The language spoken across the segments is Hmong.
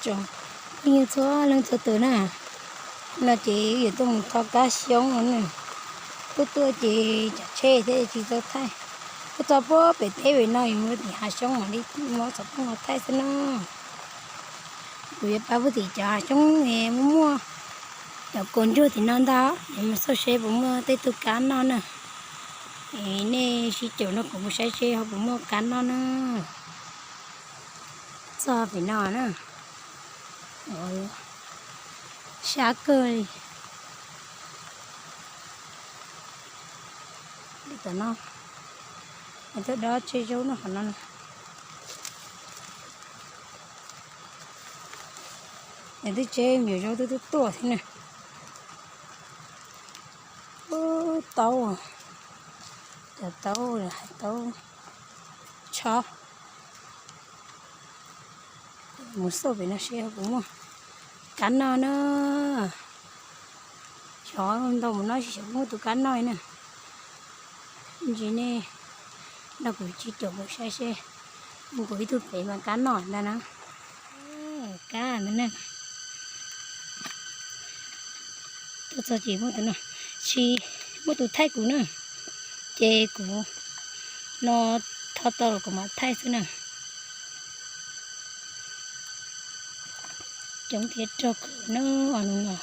Tsoom phooj ywg txhua leej txhua tus na, no ces yuav tuaj mus tho kab xyoob no na. Tuaj tuaj ces tsam tsheb thiab tsis tau thaij. Tuaj txog puag pem teb pem no yuav mus tim hav xyoob mam li muab txhov phooj ywg thaij xwb na. Kuv yuav pab puag tim cov hav xyoob muaj muaj cov kaus ntsuag tim no ntag, es mus xauj seb puas muaj tej tug kab noj na. Es nej sib caum nrog kuv mus saib seb ho puas muaj kab noj na. Txog pem no na. Sab kawg li. Tom no, es tuaj dob tseb zaub noj qhov no. Es twb tseb me nyuam zaub twb tuaj tuaj thiab na. Ub, taub, cov taub, hais taub tshob. Mus xauj pem no seb puas muaj kab noj na. Xyov ntau mus no xyov puas muaj tus kab noj na. Ntsis nej nrog kuv sib caum mus saib seb, kuv ib tug pem mas kab noj ntag na. Kab ntag na. Tuaj txog ces muaj tus no, tsis muaj tus thaij kuv na, ces kuv no tho tau los kuv mam thaij xwb na. Coob thiab rog kawg na, os nus no.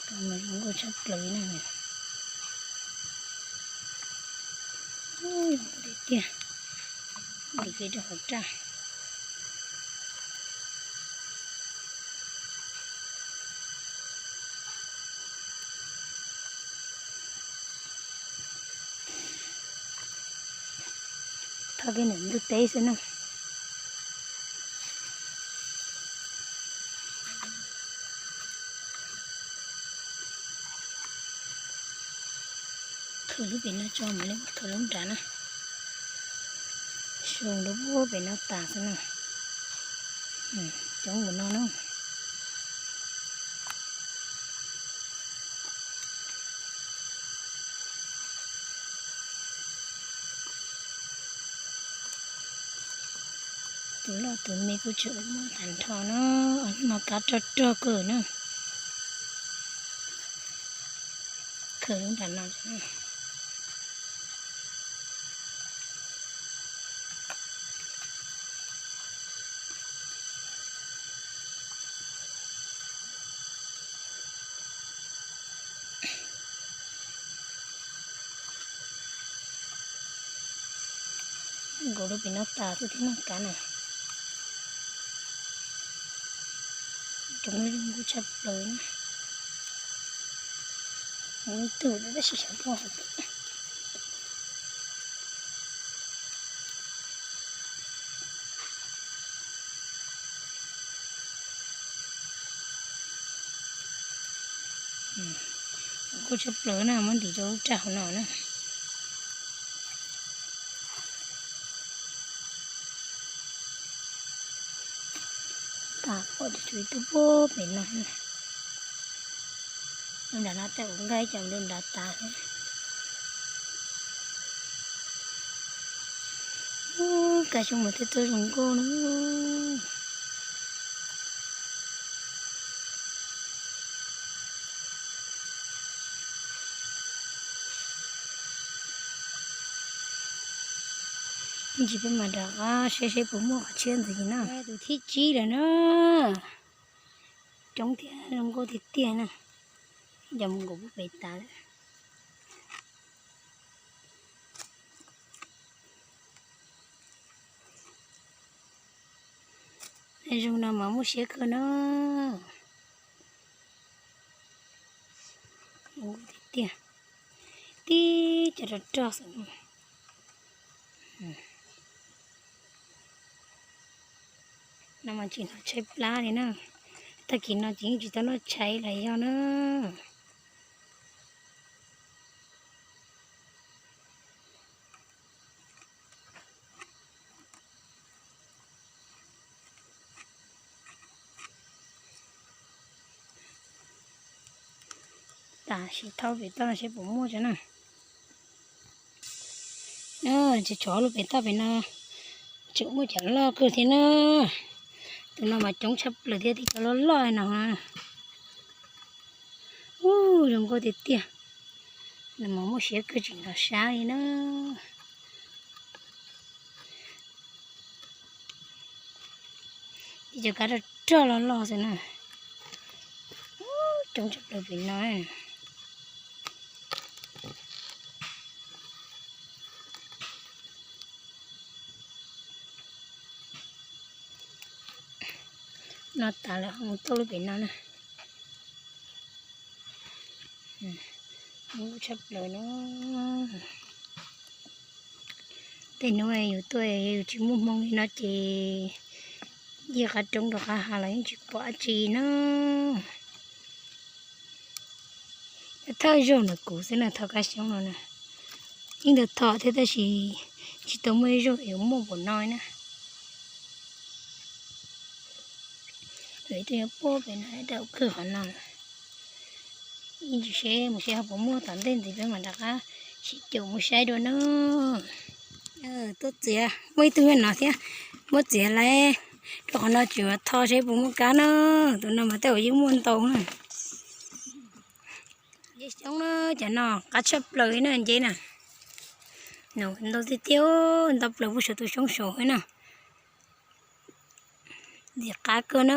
Zoo nkauj tshaj plaws na. Tiag tiag, ntim kiag rau hauv raj. Tho kiag ntawm ntug teb xwb na. Khaws lub pem no tso mam li khaws lub nrad na. Xyoo lub pem no tas xwb na. Coob mus no na. Tus loj tus me kuj tsis muaj tag nrho na, no kab rog rog kawg na. Khaws lub nram no. Nkaus lub pem no tas xwb thiab no kab na. Coob zoo nkauj tshaj plaws na. Muaj ib tug tab sis xyov puas hauv pem. Nkauj tshaj plaws na, muab ntim rau lub raj hauv no na. Tas pom tsum ib tug puag pem no. Lub nram no tej uas nqaij cov lub nrad tas thiab. Ub, kab xyoob mas twb tuaj zoo nkauj na. Ntsis peb mam rov qab saib seb puas muaj qhov tshiab ntxiv na. Tus thib tsib lawm na. Coob thiab zoo nkauj tiag tiag na. Cov mus nkaum pub pem tas lawm. Zoo no mas muaj siab kawg na. Zoo nkauj tiag tiag. Tib co rog rog xwb. No mas tsis hnov tshaib plab li na. Tag kis no ces yeej tsis tau noj tshais los yog na. Tam sim thau pem toj no seb puas muaj tso na. Tsis tshov lub pem toj pem no, Tseem muaj cov loj kawg thiab na. Tus no mas coob tshaj plaws thiab, tib cov loj loj no. Ub, zoo nkauj tiag tiag. Nws mas muaj siab kawg tseem los sab li na. Tib cov kab rog rog loj loj xwb na. Coob tshaj plaws pem no. No tas lawm ho mus tuaj lub pem no na. Ub, tshaj plaws no. Tej hnub yus tuaj yus tsis muaj hmoo li no ces ncig qab roob rau qab hav los yeej tsis pom dab tsi na. Thawj zaug ntawm kuv xwb na, tho kab xyoob no na. Yeej tau tho thiab tab sis tsis tau muaj ib zaug yuav muaj npaum no na. Lawv twb yuav puag pem no, rau kawg qhov no. Yeej tsis seb mus seb ho puas muaj, tom ntej ntxiv peb mam rov qab sib caum mus saib dua na. Tuaj txiav, muaj ib tug nyob no thiab, muab txiav lawm rau qhov no tseem tho seb puas muaj kab na. Tus no mas tej zaum yeej muaj ntau na. Nceb xyoob na, cov no qab tshaj plaws na nceb na. Ntau tiag tiag, ntau plaws puag saum tus xyoob saud na. Ntxim qab kawg na,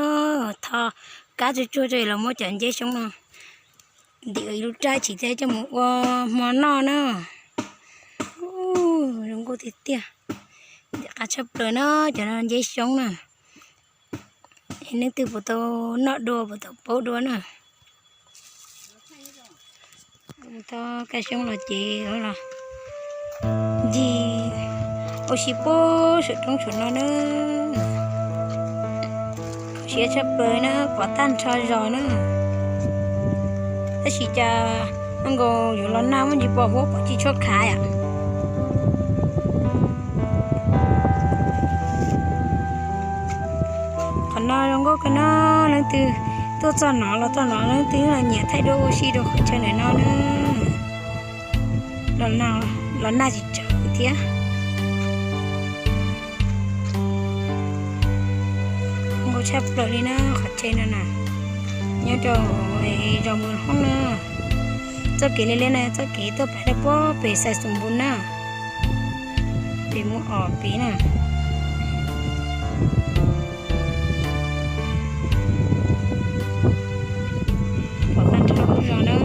tho kab tsuag tsuag rau los muab cov nceb xyoob no ntim ib lub raj chim thiab coj mus ua hmo noj na. Zoo nkauj tiag tiag. Ntxim qab tshaj plaws na, cov no nceb xyoob na. Leej twg puas tau noj dua puas tau paub dua na. Tho kab xyoob los ces los ncig ua si puag saum roob saum no na. Siab tshaj plaws na, pom tag nrho zos na. Tab sis cas nkaus yuav los nag muaj ntsis pos huab pom tsis tshua khav yom. Qhov no zoo nkauj kawg no, leej twg tuaj txog no los txog no leej twg los nyiam thaij duab ua si rau qhov chaw ntawm no na. Los nag tsis tsawg thiab. Nkauj tshaj plaws li na, qhov chaw no na, nyob rau zos Mus Hoob na. Txoj kev liab liab no txoj kev tuaj pem rau puag pem Xais Xus Npus na, pem Mus Om pem na. Pom tag nrho lub zos na.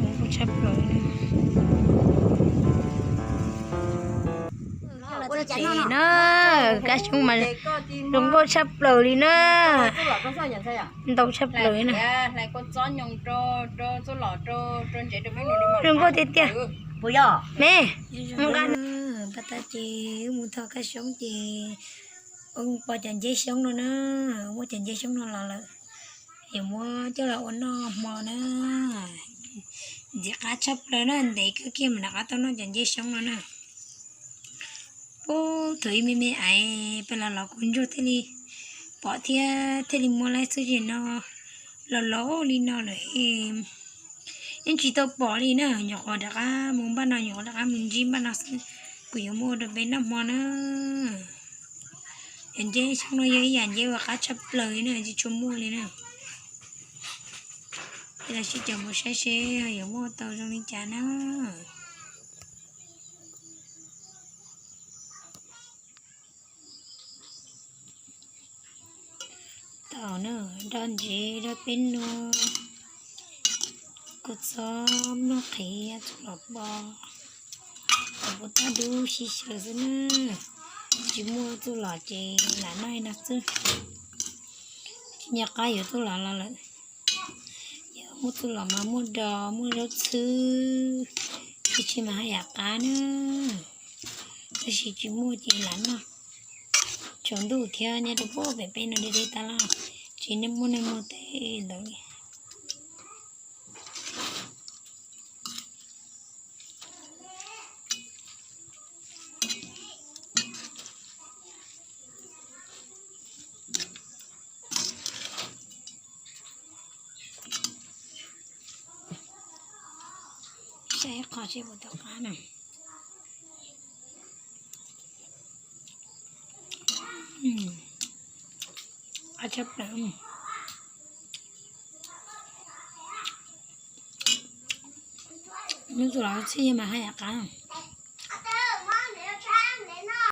Nkauj tshaj plaws na. Txoj kev na, kab xyoob mas zoo nkauj tshaj plaws li na. Ntau tshaj plaws na. Zoo nkauj tiag tiag. Me, nqa. Pas tas ces wb mus tho kab xyoob ces wb pom cov nceb xyoob no na, muaj cov nceb xyoob no los lawm, yuav muab coj los ua noj hmo na. Ntxim qab tshaj plaws na, ntev kawg kiag mam rov qab tau noj cov nceb xyoob no na. Puag thaum ib me me ais peb los los kuv ntsuag thiaj li pom thiab thiaj li muab laib xwb, ces no los laus li no lawm yeej tsis tau pom li na. Nyuam qhuav rov qab mus npaj no, nyuam qhuav rov qab mus ntsib npaj no xwb, kuv yuav muab ua rau peb noj hmo na. Yam nceb xyoob no yog ib yam nceb uas qab tshaj plaws li na, tsis tshua muaj li na. Peb los sib caum mus saib seb yuav muaj tau zoo li cas na. Tau na, nroj ntsev rau peb noj, kua txob mloog qhiav txuj lom pom, kom puas tag dub sib xyaw xwb na. Tsis muaj txuj lom ces lam noj no xwb. Tsis nco qab yuav txuj lom los lawm. Yog muaj txuj lom mas muaj dos muaj zaub txhwb, tsis tsis mas haj yam qab na. Tab sis tsis muaj ces lam noj. Tsaus ntuj thiab nyob rau puag pem peb no deb deb tas los tsis muaj neeg muag tej ntawd li. Saib qhov seb puas tau qab na. Qab tshaj plaws. Hnub tuaj los txhib mas haj yam qab.